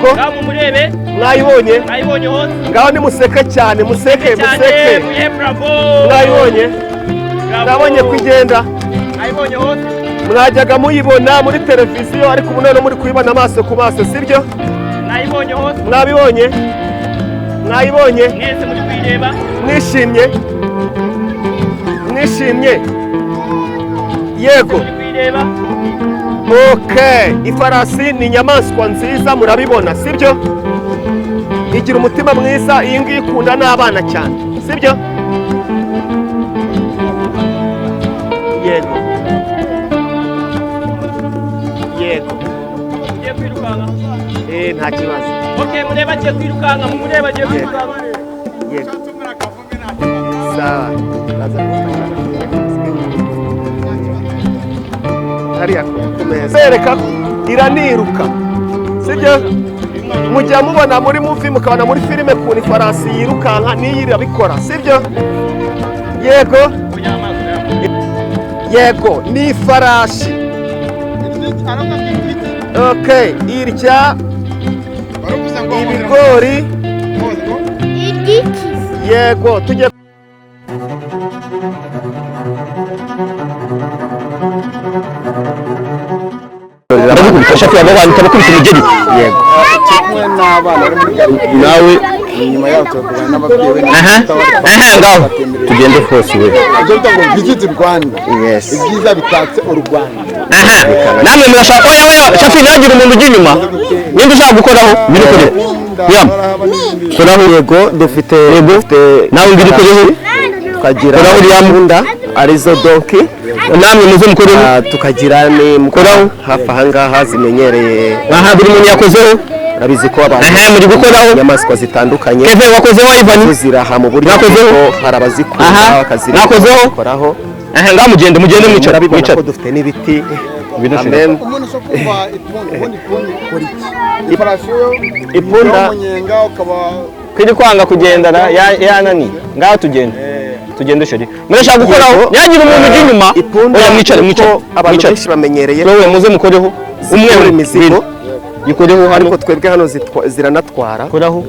Yego. Ngaho mumurebe. Mwayibonye? Mwayibonye hose. Ngaho nimuseke cyane, museke. Cyane. Museke. Muye bravo. Mwayibonye? Bravo. Mwabonye ko igenda? Mwayibonye hose. Mwajyaga muyibona muri televiziyo, ariko ubu noneho muri kuyibona amaso ku maso, sibyo? Mwayibonye hose. Mwabibonye? Mwayibonye? Mwese muri kuyireba. Mwishimye? Mwishimye? Yego. Muri kuyireba. Okay, ifarasi ni inyamaswa nziza, murabibona, sibyo? Igira umutima mwiza. Iyi ngiyi ikunda n'abana cyane, sibyo? Yego, yego. Ugiye kwirukanka. Eh, nta kibazo. Okay, murebe agiye kwirukanka, mumurebe agiye kwirukanka. Yego, sawa, ndaza kugufasha hariya ku meza. Bereka iraniruka, sibyo? Mujya mubona muri movie, mukabona muri filime ukuntu ifarasi yirukanka, n'iyi irabikora, sibyo? Yego. Yego, ni ifarashi. Okay, irya ibigori. Yego, tujye. Ndagukubita shafi, abo bantu utabakubita umugeri. Yego. Kumwe n'abana bari muri gare. Nawe. Inyuma yaho turakurana n'ababyeyi be. Aha aha, ngaho tugende hose we. Ibyo bita ngo Visit Rwanda. Yes. Ibyiza bitatse u Rwanda. Aha, namwe murashaka? Oya oya, shafi, ntihagire umuntu ujya inyuma. Ninde ushaka gukoraho? Biri kure yam. Koraho. Yego, dufite. Yego. Dufite. Nawe ngiri koreho. Tukagira Koraho uriya. punda, arizo donkey. Namwe muze mukoreho. Ah, tukagira ni Koraho. hafi ahangaha zimenyereye. Aha, buri muntu yakozeho. Urabizi ko abantu Aha, muri gukoraho. inyamaswa zitandukanye Keve, wakozeho? Ivan. zo ziraha mu buryo Mwakozeho? bwo hari abazikunda Aha, bakazireba, mwakozeho? bakazikoraho. Aha, ngaho mugende, mugende, mwicara. Murabibona Mwicara. ko dufite n'ibiti. Ngwino. Amen. Umuntu ushobora kumva ipunda, ubundi ipunda ikora iki? Ifarashi yo Ipunda- umunyenga ukaba Kwiri kwanga kugendana yananiye. Ngaho tugende, tugende chéri. Murashaka gukoraho? Yego. Ntihagire umuntu ujya inyuma. Ipunda, Oya, mwicare, mwicare. kuko abantu Mwicare. benshi bamenyereye Wowe, muze mukoreho umwe. Zikora imizigo. Ngwino. Gikoreho hano. Ariko twebwe hano ziranatwara Koraho.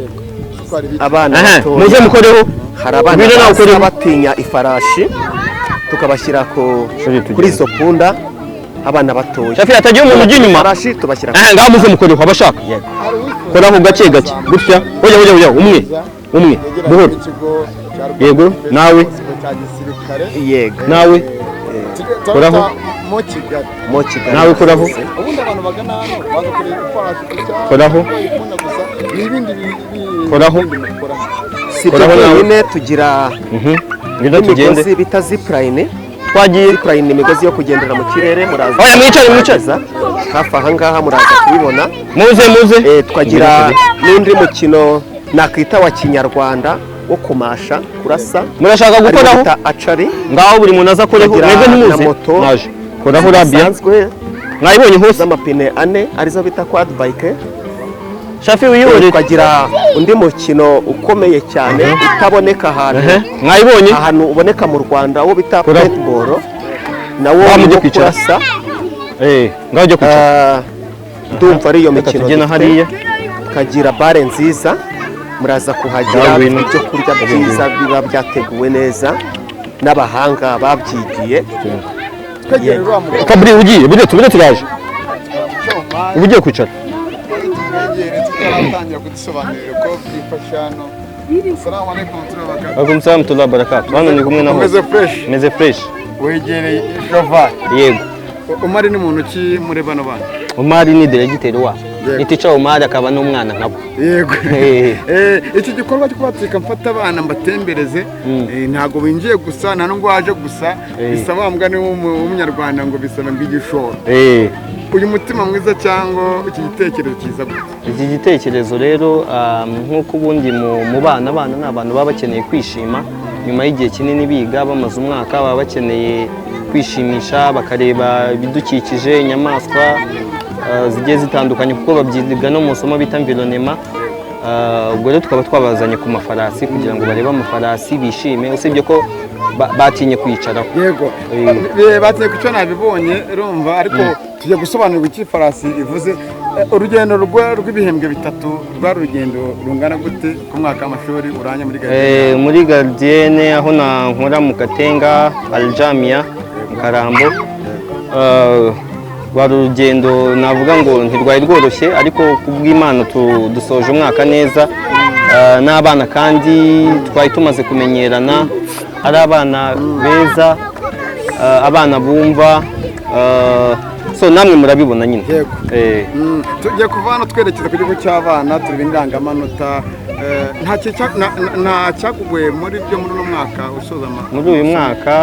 gutwara ibiti. Abana Aha, batoya. muze mukoreho. Hari abana Ngwino nawe baza ukoreho. batinya ifarashi, tukabashyira Chéri, tugende. kuri izo punda, abana batoya. Shafi, hatagira umuntu ujya inyuma. Ifarashi tubashyira Aha, ngaho muze mukoreho abashaka. Yego. Koraho gake gake gutya. Oya oya oya, umwe umwe, Yegeranye buhoro. n'ikigo cya Rwanda Yego, Defense nawe. Force, ikigo cya gisirikare. Yego. Nawe. Koraho. Mo Kigali. Mo Kigali. Nawe koraho. Ubundi abantu bagana hano baza kureba ifarashi gusa? Koraho. Ipunda gusa ni ibindi Koraho. bindi mukora? Si ibyo Koraho nawe. byonyine, tugira Ngwino tugende. n'imigozi bita zipline. Twagiye. Zipline ni imigozi yo kugendera mu kirere, muraza Oya, mwicare, mwicare. hafi aha ngaha muraza kubibona. Muze, muze. Eh, tukagira n'undi mukino nakwita wa kinyarwanda wo kumasha, kurasa, Murashaka ariwo gukoraho? bita archery. Ngaho buri muntu aza akoreho. Tukagira Mwebwe na ntimuze. moto Naje koraho rabia. zisanzwe Mwayibonye hose. z'amapine ane, arizo bita quad bike. Shafi, wiyore. Tukagira undi mukino ukomeye cyane utaboneka ahantu Ehe, mwayibonye. ahantu uboneka mu Rwanda, wo bita Koraho. paintball, nawo Ngaho mujye wo kwicara. kurasa. Eh, ngaho ujye kwicara. Ah, ndumva ari iyo Reka mikino tujye na dufite. hariya. Tukagira bare nziza, muraza kuhagera. Ngaho ngwino. Ibyo kurya byiza biba byateguwe neza n'abahanga babyigiye. Twegere uriya mugabo. Kabiri ugiye buretse, buretse, uraje, uba ugiye kwicara. Tumwegere tutaratangira kudusobanurira uko byifashe hano. Salamu alaikum turabaka. Alaikum salam warahmatullahi wabarakatuh. Hano ni kumwe na hose. Umeze fresh? Meze fresh. Wegereye Jova. Yego. Umari ni muntu ki muri bano bana? Umari ni diregiteri wabo. Yego. Ni teacher Umari, akaba n'umwana nkabo. Yego. Eh. Iki gikorwa cyo kubateka mfata abana mbatembereze, ntabwo binjiye gusa, nta nubwo waje gusa. Bisaba wa mugani w'umunyarwanda ngo bisaba ngo igishoro. Uyu mutima mwiza cyangwa iki gitekerezo cyiza gute? Iki gitekerezo rero, nk'uko ubundi mu bana, abana ni abantu baba bakeneye kwishima nyuma y'igihe kinini biga, bamaze umwaka, baba bakeneye kwishimisha, bakareba ibidukikije, inyamaswa zigiye zitandukanye, kuko babyiga no mu isomo bita environnement. Ubwo rero tukaba twabazanye ku mafarasi kugira ngo barebe amafarasi bishime, usibye ko batinye kwicaraho. Batinye kuco, nabibonye, urumva, ariko tujya gusobanurwa icyo ifarasi ivuze. Urugendo rw'ibihembwe 3 rwari urugendo rungana gute ku mwaka w'amashuri uranya muri gardienne? Muri gardienne aho nkora mu Gatenga, Aljamia mu Karambo, rwari urugendo navuga ngo ntirwari rworoshye, ariko kubw'Imana dusoje umwaka neza. N'abana kandi twari tumaze kumenyerana, ari abana beza, abana bumva, so namwe murabibona nyine. Tugiye kuva hano twerekeza ku gihugu cy'abana, tureba indangamanota. Nta cyakugoye muri byo muri uno mwaka usoza? Muri uyu mwaka,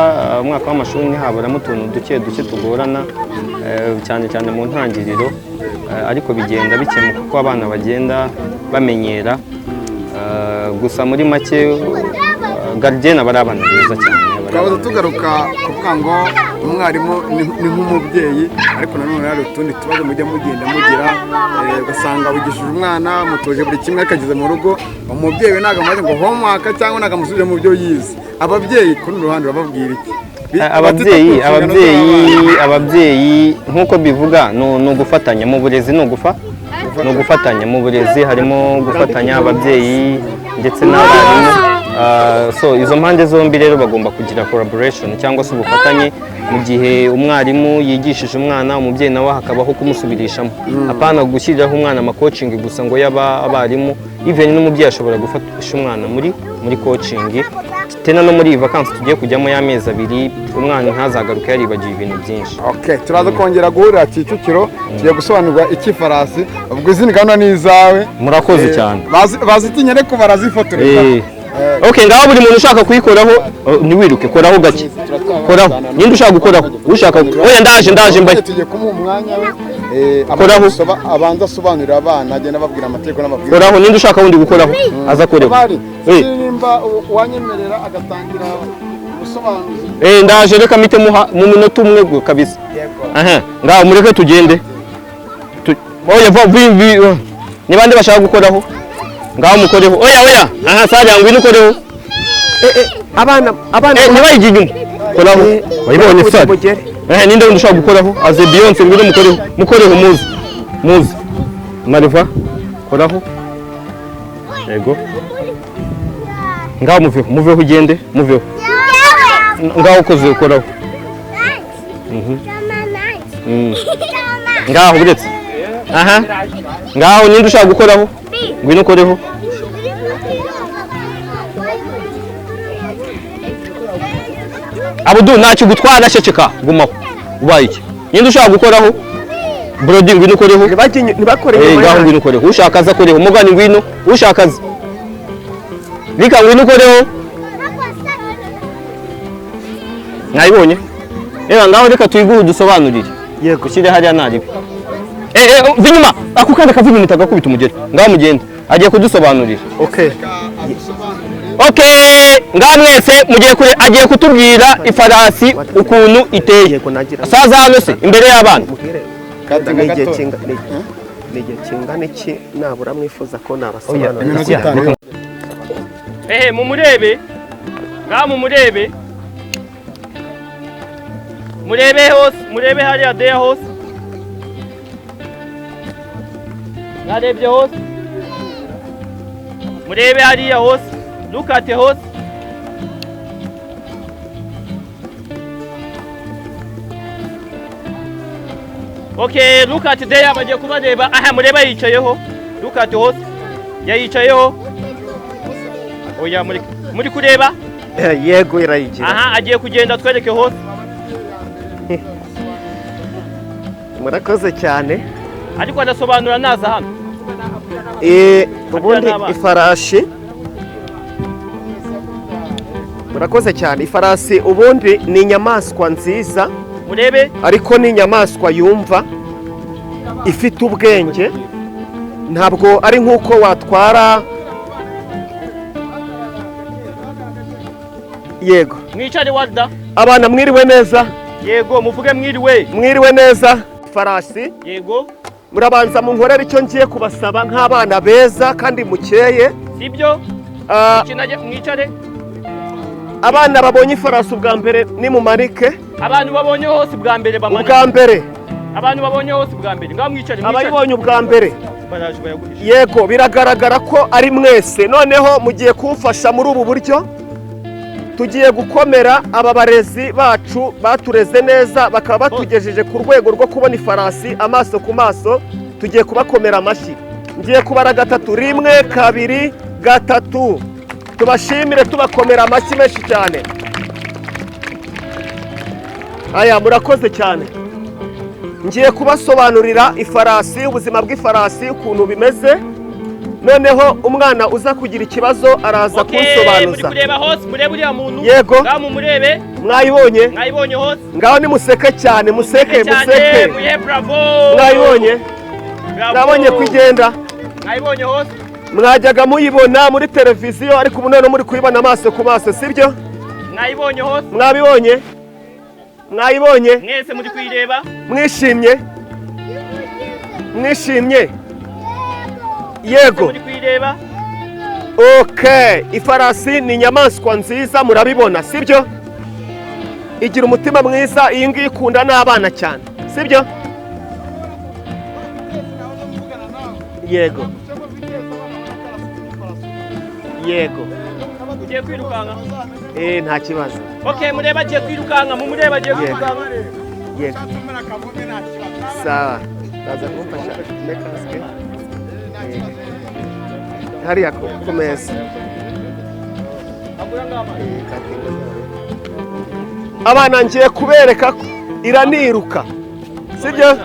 umwaka w'amashuri, ntihaburamo utuntu duke duke tugorana, cyane cyane mu ntangiriro, ariko bigenda bikemuka kuko abana bagenda bamenyera. Gusa muri make, gardienne aba ari abana beza cyane, aba ari Twabaza abana. Tugaruka kuvuga ngo umwarimu ni nk'umubyeyi, ariko nanone hari utundi tubazo mujya mugenda mugira, ugasanga wigishije umwana, mutuje buri kimwe, akageze mu rugo umubyeyi we ntabwo amaze ngo homework cyangwa ntabwo amusubije mu byo yize. Ababyeyi ku rundi ruhande bababwira iki? Ababyeyi Batita ku nshingano ababyeyi z'abana. Ababyeyi nk'uko bivuga ni ugufatanya mu burezi, ni ugufatanya mu burezi, harimo gufatanya ababyeyi ndetse n'abarimu. So izo mpande zombi rero bagomba kugira collaboration cyangwa se ubufatanye. Mu gihe umwarimu yigishije umwana, umubyeyi nawe hakabaho kumusubirishamo, apana gushyiriraho umwana ama coaching gusa ngo yaba abarimu. Even n'umubyeyi ashobora gufasha umwana muri coaching. Tena no muri iyi vacances tugiye kujyamo y'amezi 2, umwana ntazagaruke yaribagiwe ibintu byinshi. Okay, turaza kongera guhurira Kicukiro, tugiye gusobanurwa icy'ifarasi. Ubwo izindi gahunda ni izawe. Murakoze cyane. Bazitinye ariko barazifotoreza. Okay, ngaho buri muntu ushaka kuyikoraho, oh, ntiwiruke, koraho gake, koraho. Ninde ushaka gukoraho? Ushaka? Oya, ndaje, ndaje mbaye. Tugiye kumuha umwanya we, Koraho. abanza asobanurira abana, agenda ababwira amategeko n'amabwiriza. Koraho. Ninde ushaka wundi gukoraho aza koreho? Bari nimba uwanyemerera agatangira ubusobanuzi. Ndaje, reka mpite muha mu minota umwe kabisa. Aha ngaho mureke tugende. Oya, va ni bande bashaka gukoraho? Ngaho mukoreho. Oya, oya, aha Sariya, ngwino ukoreho. Abana, abana. Ntibayijye inyuma, koraho. Wayibonye Sari? Mugere. Ninde wundi ushaka gukoraho? Aze Beyonce, ngwino mukoreho, mukoreho, muze, muze. Mariva, koraho. Yego, ngaho muveho, muveho, ugende, muveho. Ngaho ukoze, ukoraho. Ngaho buretse. Aha ngaho ninde ushaka gukoraho? Ngwino ukoreho. Abudu, ntacyo gutwara, ceceka, gumaho. Ubaye iki? Ninde ushaka gukoraho? Brody, ngwino ukoreho. Ntibakore Eh, inyuma ngaho yanyu. Ngwino ukoreho. Ushaka aza akoreho. Mugani, ngwino. Ushaka aza. Rika, ngwino ukoreho. Mwayibonye? Reba, ngaho reka tuyiguhe udusobanurire. Yego. Ushyire hariya naribi. Va inyuma. Ako kana kava inyuma utagakubita umugeri. Ngaho mugende, agiye kudusobanurira. Okay. Okay, ngaho mwese mugiye kure, agiye kutubwira ifarasi ukuntu iteye. Yego, nagira Saza hano se imbere y'abana. Mubwire. Katinga Ni igihe gato. ni igihe kingana iki nabura mwifuza ko nabasobanurira? Iminota 5. Ehe, mumurebe, ngaho mumurebe, murebe hose, murebe hariya deya hose. Mwarebye hose? Murebe hariya hose. Look at hose. Okay, look at there, bagiye kubareba. Aha, murebe yicayeho. Look at hose, yayicayeho. Oya, muri kureba? Yego, irayigira. Aha, agiye kugenda twereke hose. Murakoze cyane. Ariko adasobanura naza hano. Ubundi n'abana. Ifarashi, murakoze cyane, ifarasi ubundi ni inyamaswa nziza, Murebe. ariko ni inyamaswa yumva, ifite ubwenge. Ntabwo ari nk'uko watwara, yego. Mwicare warda. Abana, mwiriwe neza? Yego, muvuge mwiriwe. Mwiriwe neza. Ifarasi Yego. Murabanza munkorere icyo ngiye kubasaba nk'abana beza kandi mukeye. Sibyo? Ah, Mwicare. Abana babonye ifarasi ubwa mbere nimumanike. Abantu babonye hose bwa mbere bamanike. Ubwa mbere. Abantu babonye hose bwa mbere, ngaho mwicare, mwicare. Abayibonye ubwa mbere. Baraje bayagurisha. Yego, biragaragara ko ari mwese. Noneho mugiye kumfasha muri ubu buryo: tugiye gukomera aba barezi bacu batureze neza, bakaba batugejeje ku rwego rwo kubona ifarasi amaso ku maso. Tugiye kubakomera amashyi. Ngiye kubara gatatu: rimwe, kabiri, gatatu. Tubashimire tubakomera amashyi menshi cyane. Aya, murakoze cyane. Ngiye kubasobanurira ifarasi, ubuzima bw'ifarasi ukuntu bimeze. Noneho umwana uza kugira ikibazo araza Okay, muri kunsobanuza. kureba hose, murebe uriya muntu. Yego. Ngaho mumurebe. Mwayibonye? Mwayibonye hose? Ngaho nimuseke cyane, museke. Cyane. Museke. Muye bravo. Mwayibonye? Bravo. Mwabonye ko igenda? Mwayibonye hose? Mwajyaga muyibona muri televiziyo, ariko ubu noneho muri kuyibona amaso ku maso, sibyo? Mwayibonye hose? Mwabibonye? Mwayibonye? Mwese muri kuyireba? Mwishimye? Mwishimye? Yego. Muri kuyireba? Okay, ifarasi ni inyamaswa nziza, murabibona, sibyo? Igira umutima mwiza. Iyi ngiyi ikunda n'abana cyane, sibyo? Yego. Ugiye kwirukanka? Eh, nta kibazo. Okay, murebe agiye kwirukanka, mumurebe agiye Yego. kwirukanka. Yego, sawa, baza kumfasha ne kasike hariya ku meza. Eh, katingo zawe. Abana, ngiye kubereka ko iraniruka, sibyo?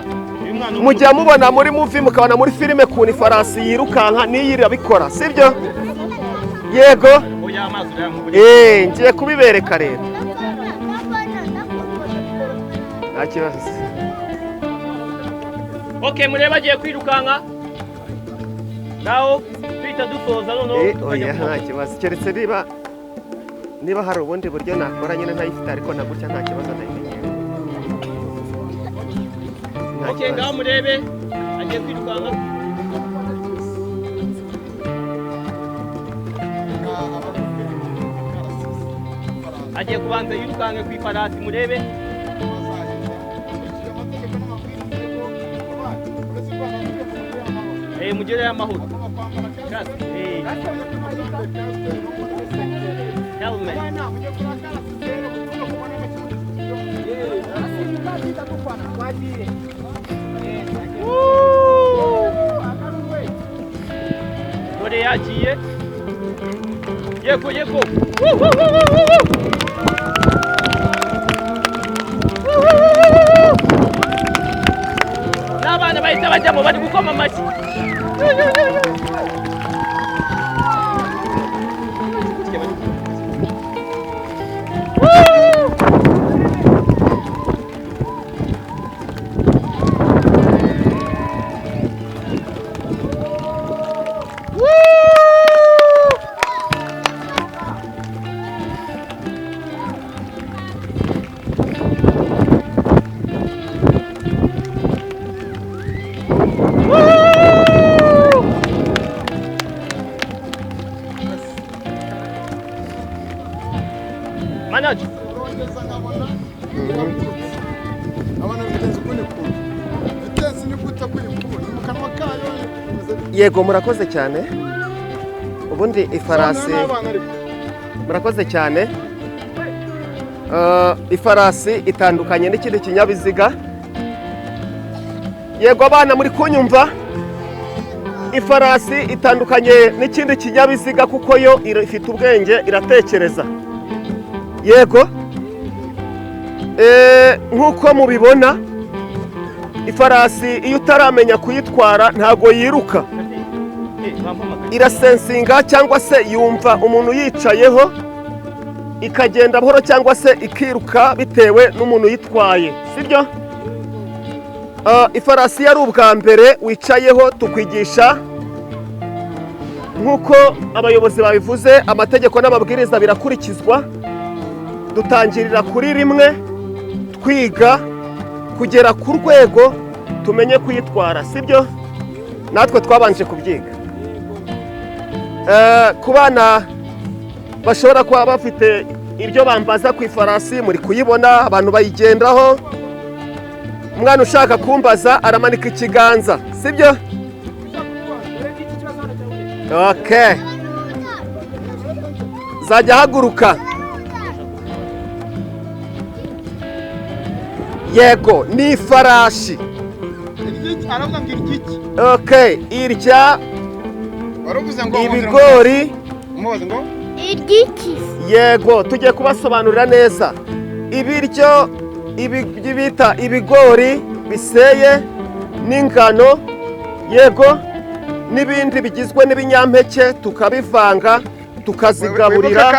Mujya mubona muri movie, mukabona muri filime ukuntu ifarasi yirukanka, n'iyi irabikora, sibyo? Yego. Oya, amazi urayamubura. Eh, ngiye kubibereka rero, nta kibazo. Okay, murebe agiye kwirukanka. Ngaho tuhita dusoza noneho. Eh, Tukajya oya, ku nta kibazo, keretse niba hari ubundi buryo nakora nyine ntayifite, ariko na gutya nta kibazo, ndayimenyera. Nta Okay, ngaho kibazo. murebe agiye kwirukanka. Agiye kubanza yirukanke ku ifarasi, murebe. Eh, mugereyo amahoro. Kasike, eh. Helmet. Woo! Dore yagiye. Yego, yego. Woo, woo, woo, woo, woo, woo. Woo, woo, woo, woo, woo. N'abana bahita bajyamo bari gukoma amashyi. Woo! Woo! Woo! Manager. Urongeza nkabona iragurutse, abana bigenza ukundi kuntu vitesse ni guta kuyikura mu kanwa kayo bimeze bite? Yego, murakoze cyane. Ubundi ifarasi Sobanura n'abana ariko. Murakoze cyane. Ifarasi itandukanye n'ikindi kinyabiziga. Yego, abana, muri kunyumva? Ifarasi itandukanye n'ikindi kinyabiziga kuko yo ifite ubwenge, iratekereza. Yego. Nk'uko mubibona, ifarasi iyo utaramenya kuyitwara ntago yiruka. Irasensinga cyangwa se yumva umuntu yicayeho, ikagenda buhoro cyangwa se ikiruka bitewe n'umuntu uyitwaye, sibyo? Ifarasi iyo ari ubwa mbere wicayeho, tukwigisha nk'uko abayobozi babivuze, amategeko n'amabwiriza birakurikizwa. Dutangirira kuri rimwe, twiga kugera ku rwego tugeze. Tumenye kuyitwara, sibyo? Natwe twabanje kubyiga. Ku bana bashobora kuba bafite ibyo bambaza ku ifarasi, muri kuyibona abantu bayigendaho. Umwana ushaka kumbaza aramanika ikiganza, sibyo? Okay. Zajya haguruka. Yego, ni ifarashi. Okay, irya ibigori. Yego, tugiye kubasobanurira neza. Ibiryo bita ibigori biseye n'ingano, yego, n'ibindi bigizwe n'ibinyampeke, tukabivanga tukazigaburira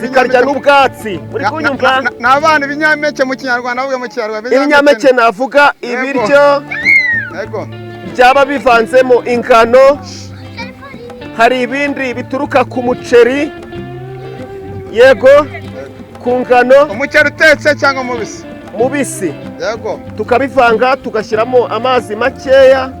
zikarya n'ubwatsi. Muri kunyumva? N'abana ibinyampeke mu Kinyarwanda, bavuga mu Kinyarwanda ibinyampeke navuga ibiryo byaba bivanzemo ingano, hari ibindi bituruka ku muceri, yego, ku ngano, umuceri utetse cyangwa mubisi, mubisi, yego, tukabivanga tugashyiramo amazi makeya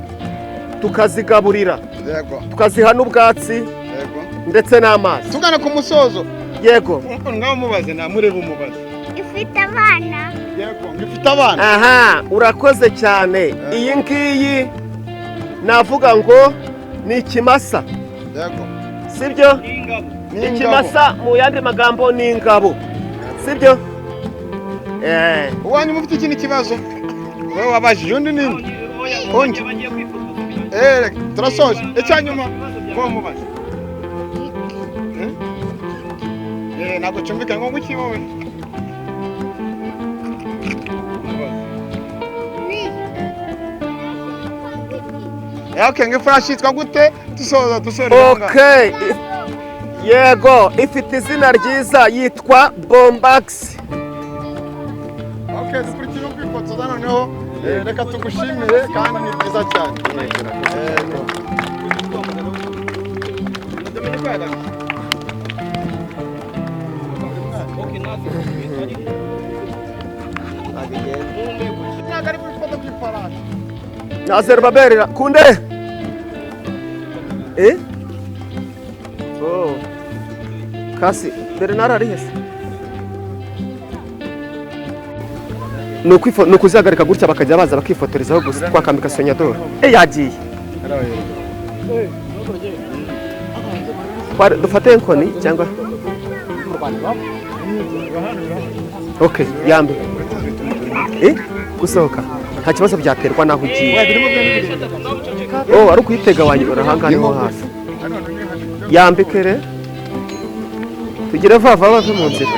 tukazigaburira, yego, tukaziha n'ubwatsi, yego, ndetse n'amazi. Tugana ku musozo. Yego, ngaho mubaze na murebe umubaze. Ifite abana. Yego, ngifite abana. Aha, urakoze cyane. Iyi ngiyi navuga ngo ni ikimasa. Yego. Sibyo? Ikimasa mu yandi magambo ni ingabo. Sibyo? Uwanyu mufite ikindi kibazo? Wewe wabajije undi nini? Undi. Turasoje. Icyanyuma ngo mubaze. Ntabwo cyumvikana ngo nguki wowe. Okay, ngifurashi yitwa gute? Dusoza dusoreza. Okay. Yego, ifite izina ryiza yitwa Bombax. Okay, dukurikije kwifotoza noneho reka tugushimire kandi ni byiza cyane. Na Zerubabeli kunde. Oh. Kasi Bernard ari hese. Nuko uzagarika gutya bakajya baza bakifotorezaho gusa twakambika Sonyador. Yagiye. Dufate inkoni cyangwa Okay, yambe. Gusohoka. Nta kibazo byaterwa naho ugiye. Oh, ari kuyitega wanyura hanga niho hasi. Yambikere. Tugire vava bave mu nzira.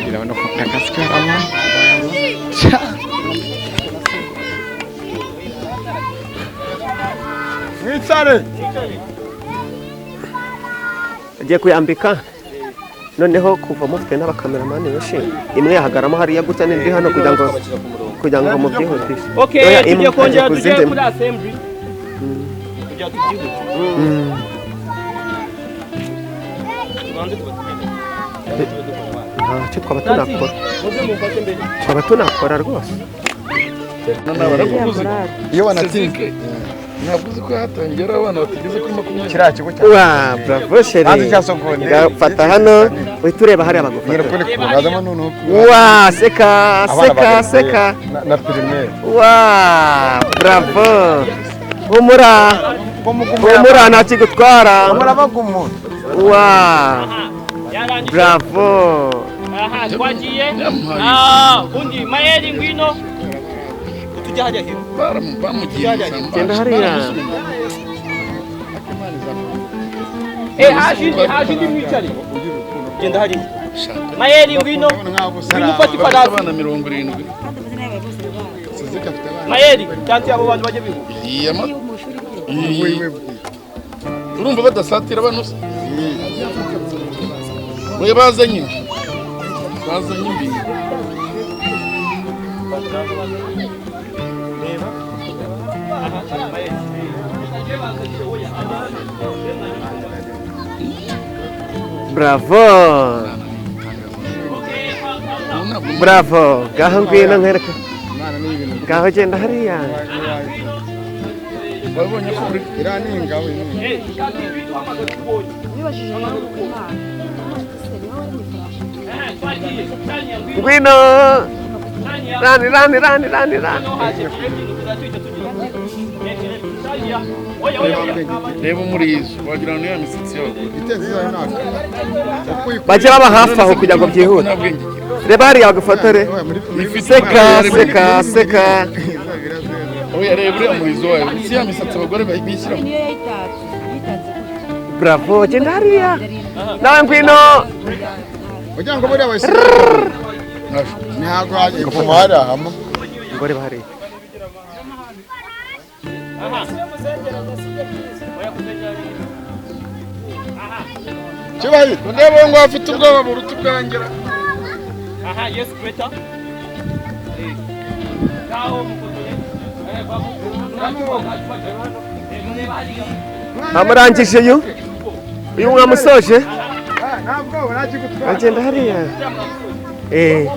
Mwicare. Agiye kuyambika. Noneho kuva mufite n'abakameramani benshi, imwe yahagaramo hariya gutya n'indi hano kugira ngo mubyihutishe. Okay, tugiye kongera tujye kuri assembly. Kugira tubyihutishe. Ntacyo twaba tunakora. Twaba tunakora rwose. Iyo wanatinze ntabwo uzi ko hatangira abana batageze kuri 20. Kiriya kigo cya Wa, bravo chérie. Fata hano uhita ureba hariya bagufata. Wa, seka seka seka. Na primaire. Wa, bravo. Humura. Humura ntakigutwara. Humura bagumura. Wa. Bravo. Aha, twagiye. Undi Mayeri ngwino. Tujya hajya hepfo. Genda hariya. Haje indi mwicare. Genda hariya. Mayeri ngwino. Ngwino ufate ifarasi. Abana 70. Mayeri, tanti abo bantu bajye bihuta. Urumva badasatira bano se? Mwe bazanye. Bazanye imbingo. Bravo. Bravo. Gaho ngwino nkwereka. Gaho genda hariya. Wabonye ko uri Iraninga we. Ngwino. Rani rani rani rani rani. Reba umurizo wagira ngo ni ya misatsi y'abagore. Bajye baba hafi aho kugira ngo byihute. Reba hariya bagufotore. Seka seka seka. Oya reba uriya murizo wayo si ya misatsi abagore bishyiramo. Bravo, genda hariya. Nawe ngwino. Kugira ngo buriya wese ntabwo hajya hariya hamwe. Ngo reba hariya. Cyubahiro ndeba ngo afite ubwoba buruta ubwangira. Aha, yes, Greta. Amurangije uyu. Uyu mwamusoje. Ntabwo ntakigutwara. Agenda hariya.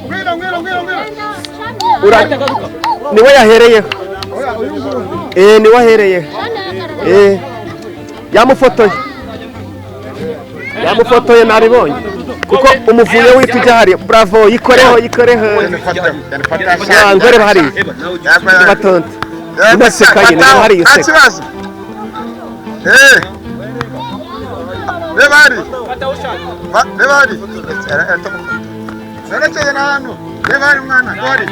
Ngwino ngwino ngwino ngwino. Niwe yahereyeho. Niwe ahereyeho. Yamufotoye. Yamufotoye nabibonye. Kuko umuvuyo wita ujya hariya. Bravo, yikoreho yikoreho. Ngwere hariya. Batonde. Unaseka nyine hariya useka. Reba hari. Reba hari. Reba hari mwana. Reba hari.